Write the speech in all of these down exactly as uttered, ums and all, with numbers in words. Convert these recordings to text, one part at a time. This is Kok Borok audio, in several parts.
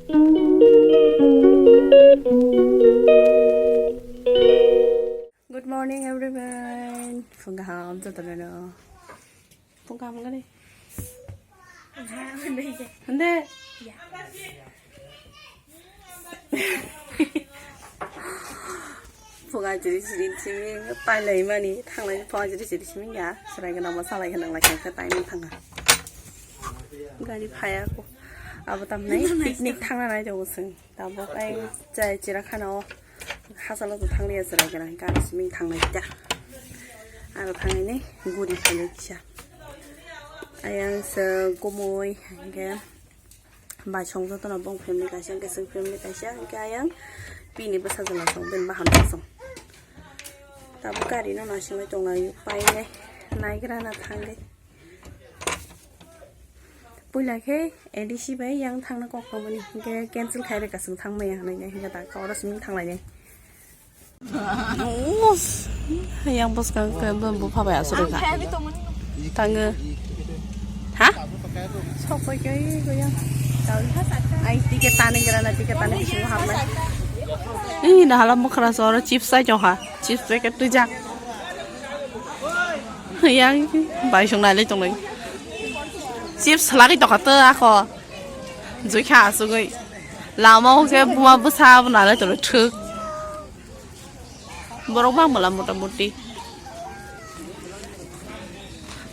Good morning, everyone. Phung kaham jotono. Phung kaham gani. Hande. Phung ajri siri simi pailai mani thanglai phung ajri siri simi ya. Serai gana mo salai gana lai khe time thanga. Gari phaya ko. Abo tamnai picnic thangna nai jago sing. Tabok ai chai chira khana o. Hasalo to thangli ya chwrai gana gari simi thanglai ta. Aro thangni guri phai kisa. Ayang se gomoi hingke. Bai song jotono bong family kaisa, hingke chwng family kaisa, hingke ayang bini bwsa jala song, bini baham song. Tabuk gari no naisingwi tonglai, painai, naigra na thangwi. Puila khe A D C bai yang thangna kok tongmani, hingke cancel khai rwkha, chwng thangmaya hinui, hingke ta kok oro simi thanglainai. Us, yang bwskang khe bo bupha bai aswk rwkha. Tango. Ha? Sok pai kai go yang. Ai ticket tani gira na ticket tani bisingo hapnai. Ih, na hala mokra so oro chips sai chokha. Chips packet twijak. Yang bai song nai le tonglai. Chips lagi tokha to ako. Jui kha asugui. Lama o khe buma bwsa bo nai le tonglai thwk. Borok bang bwla mota moti.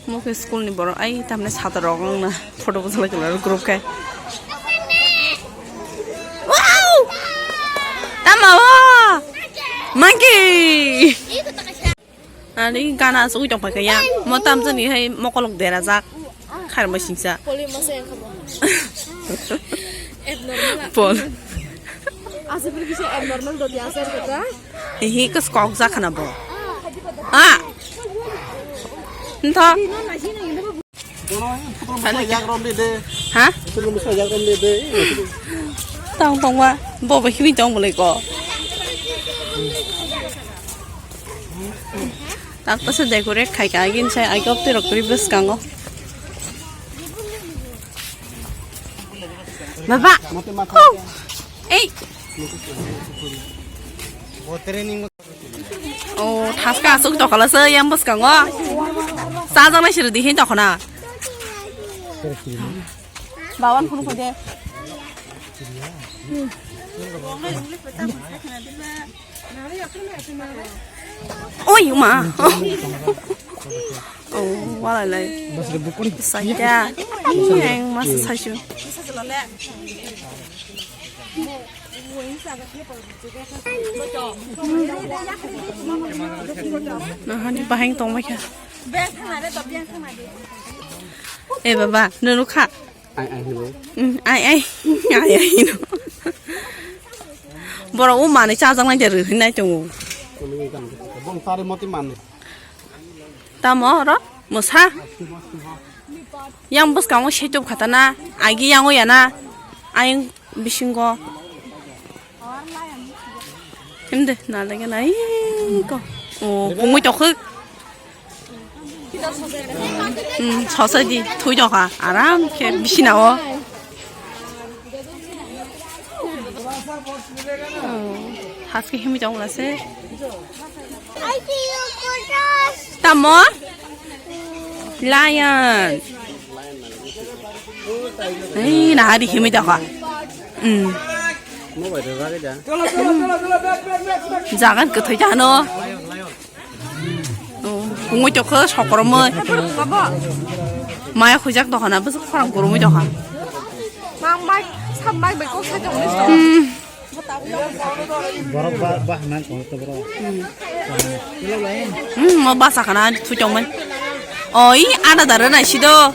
Mo khe school ni borok ai tamne sata rok wng na photo bwchalai tongo group khe. Wow! Tamo o? Monkey! Ani gana asugwi tong paikha ya. Mo tamjani hai mokolok derajak. Kharma singsa. Poli masa yang kamo. Abnormal. Pol. Asa beri kisa abnormal doti asa kata. Ihi kes kok jak khana bo. Ah. Ntho. Bono phutung masa yak rom de de. Ha? Phutung masa yak rom de de. Tong tong wa. Bo bo himi tong bolai ko. Tak pasa decorate khai ka agin sai ai kop tirok tri bwskango. Baba. Mate mate. Oh. Ei. Oh, thaska asuk tokhala se yang bwskango. Sajak nai sir dihin tokhona. Bawan phunu kode. Oi, ma. Oh, wala lai. Saja. Yang masa saju. Nahani baheng tong mai kha. Eh, baba, nunu kha. Ai, ai, hino. Mm, ai, ai. Ai, ai, hino. Borok o manwi chajaknai de rwhwinai tongo. Bong tari moti manwi. Tamo oro mwsa. Yang bwskango setup khatana, agi yango yana. Ayang bisingo. Himde, nalai gana, iko. O, bungwi tokhwk. Hmm, sosa di, thui tokha, aram khe bisina o. Oh, haske himwi tong lase. Tamo? Lion. Ei, nahari himwi tokha. Hmm. Jagan kwthwi jano. Oh, kungwi tokho sokoromoi. Maya khujak tokha na, bwswk khorang kwrwngwi tokha. Mang mai, sam mai bai kok sai tongni. Hmm. Borok ba, ba hwnna tong to borok. Hmm, mo basa khana thwi tongmani. Oi, ada dara nai sido.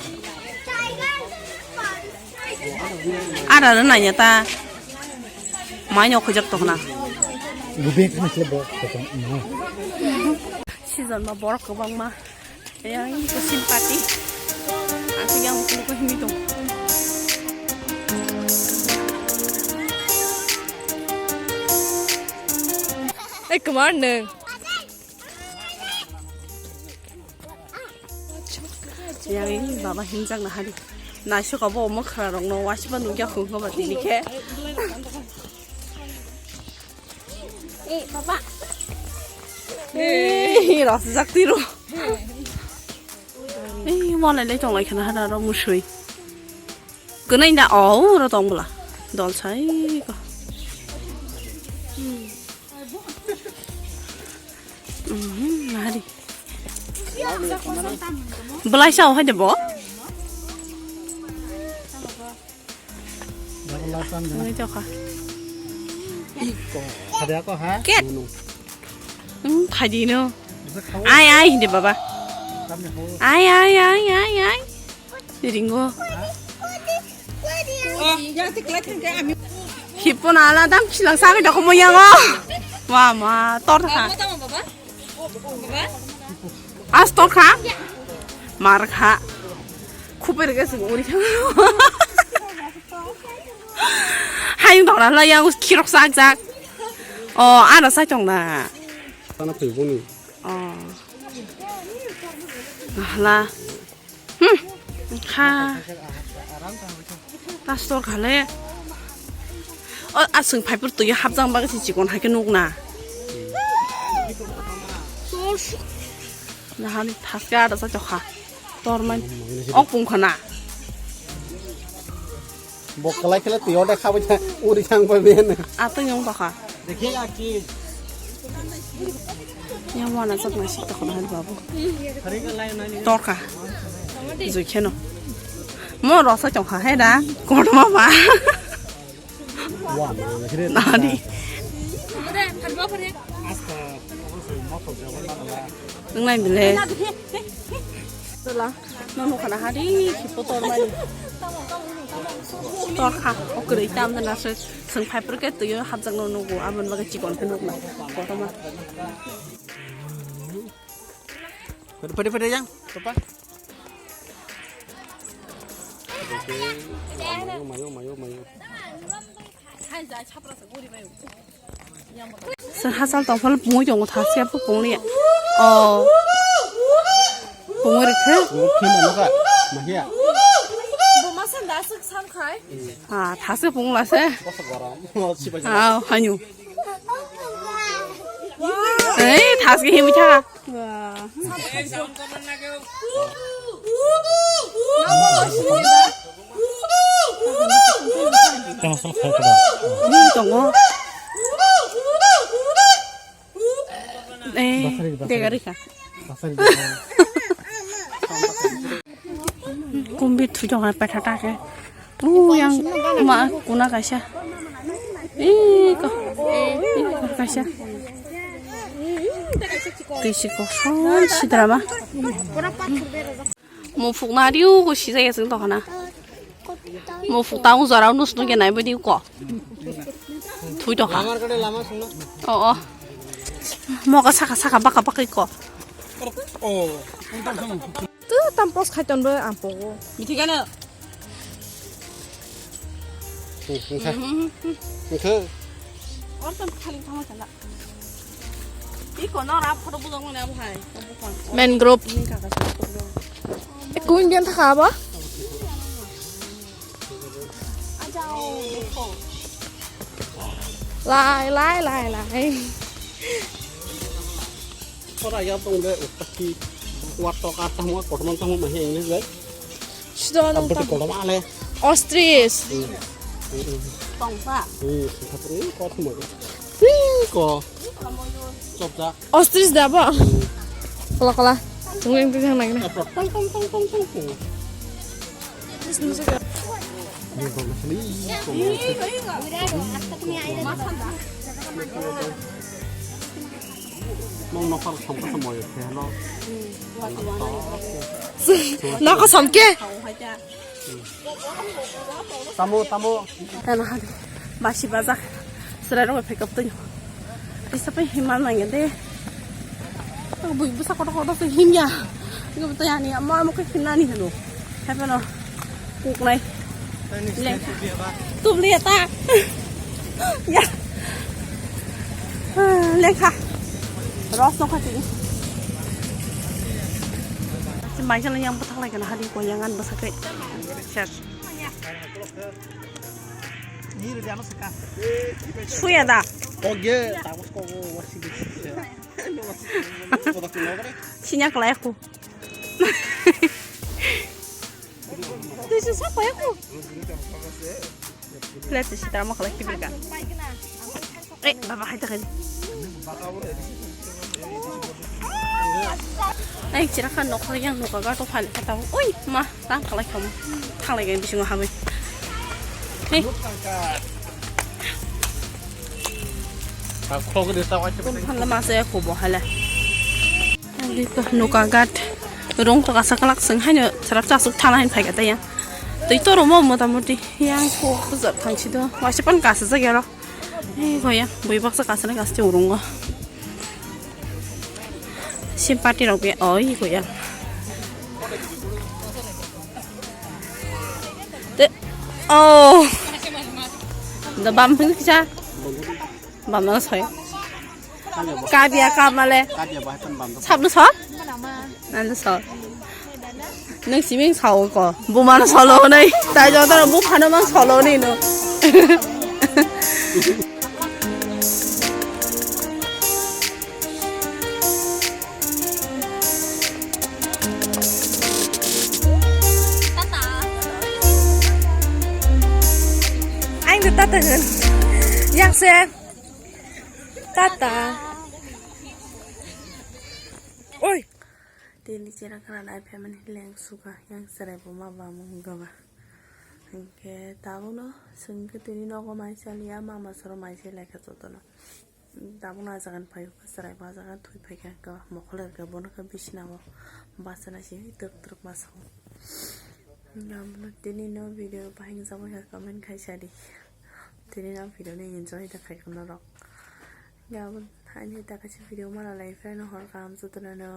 Ada dara nai ta. Mai no khujak tokna. Bubek khana sile borok tong. Season ma borok kwbangma. Yang ini ke simpati. Aku yang aku ke himi tong. Eh, kemana? Yang ini baba hinjak na hari. Naisuk abo mwkhra rokno waisba nukya khungkha ba tini khe. Eh, baba. Eh, rosjak tiro. Eh, walai lai tonglai khana hada ro musui. Kwnai da o ro tong bwla. Dol sai ko. Mhm, nari. Belai sao hai de bo? Ngai to kha. Iko. Khade ako ha? Ket. Hmm, khai di no. Ai, ai, hindi baba. Ai, ai, ai, ai, ai. Ringo. Hipon ala dam khilang sami dok moyang o. Wa ma tor kha. As tor kha. Mar kha. Khuper ge sing uri kha. Hayung dok la yang khirok sak jak. O, ana sai tong na. Sana phai boni. O. Nahla. Hmm. Kha. Pastor khale. O, aswng phaipur twi hapjang bagwi si chikon hai khe nuk na. Nahani thaske ada sa chokha. Tormani. Ok pung khana. Bok kalai kele twi ode khabai tha, uri thang bai ben. Atwng yong tokha. Yang wana chok na sik tokha na babu. Torkha. Jui kheno. Mo rosa chokha he da. Kotoma ba. Nani. Nang nai bile. Tola. Nang nukha na hari, hipo tor mani. Tor kha, o kwrwi tam na se, swng phai pore khe twi o hapjak no nugo, aboni bagwi chikon khe nuk na, kotorma. Pede, pede, pede, yang, papa. Mayo, mayo, mayo, mayo. Sir hachal tongphal pungwi tongo thasia pho pungli. Oh. Pungwi rikhe. Pungwi khima nokha. Mahia. Bo ma san da sik san khai. Ah, thasia pungla se. Kosa garam. Oh, sipai. Ah, hanyu. Ei, thasia himwi tha. Tamo sal khai kada. Ni tongo. Eh, basari, basari. Degari ka. Basari, basari. Kumbi thujong hai paitha ta khe. Uyang ma kuna kaisa. Ih, ko. Ih, ko kaisa. Tisi kosong sidra ma. Mufuk na riu ko sijaya sing to khana. Mufuk ta ung jorao nus nung ya nai bodi ko. Thui to kha. Lama kade lama sung na. Oh, oh. Moga saka saka baka baka ko. Oh. Tu tam pos khai ton bo ang pogo. Mithi kana. Engkha. Engkha. Or tam khali thama kana. Iko no ra photo bujang mane abo hai. Mangrove. Ni kaka sa photo. E, kuin bian thaka abo? Lai, lai, lai, lai. Ora ya tong de utaki. Kuat to ka tamo kotorma tamo mahi English bai. Sudah nang abdi tam. Kotorma le. Ostrich. Tongsa. Hmm, singkhat ni kotorma. Wih, ko. Chopjak. Ostrich da bo? Kola kola. Tunggu yang tuh yang lagi nih. Tong tong tong tong tong tong. Nong nokar sampai semua ya, hello. Nokar samke. Tamo, tamo. Tamo hadi. Basi bajak. Serai rong pekap tu. Bisa pe himan nang de. Bui busa kotor kotor se himya. Ngi betul ya ni. Ama ama ke himna ni hanu. Hepe no. Kuknai. Leng. Tubli ya ta. Ya. Lengkha. Ros no khati. Maisalo yang bwthak lai kana hadi ko yang an bwsakai. Ses. Suya da. Kok ye. Sinya kalai aku. Tuh susah kok aku. Plate sita ma khalai kibir ka. Eh, baba hai ta kali. Ai, chira khan nokhor yang noka gato phal kata. Oi, ma, tang khalai kamu. Thanglai gani bisingo habai. Hei. Phan lama se ko bo hala. Noka gat rong to kasa kalak seng haino sarap chasuk thana hin phai kata yang. Tei to romo motamuti yang ko bujak thangsi do. Waisa pan kasa jagya ro. Ei goya bui baksa kasa na kasa rong go. Simpati rok be oi goya. Te oh. Da bam pun kisa. Bam na soi. Kabya kamale. Sabno sor? Nando sor. Nung siming sao ko. Bumano solo nei. Tai jotoro buphano mang solo nei no. Ang de tata hen. Yang se. Tata. Oi. Tini chira khana nai phaimani leng suka yang serai bo ma ba mung gaba. Hingke tabuno sengke tini nogo mai chaliya mama soro mai chai lai kha jotono. Tabuno a jagan phai kha serai bo a jagan thui phai kha hingke mokol erga bono khe bisina o bachana si tuk tuk ma sao. Hingke abono tini no video bahai wngjakma khe comment khai sadi. Tini no video no enjoy da khai kha norok. Gabon haini ta kaisa video mana lai friend hor kam jotono no.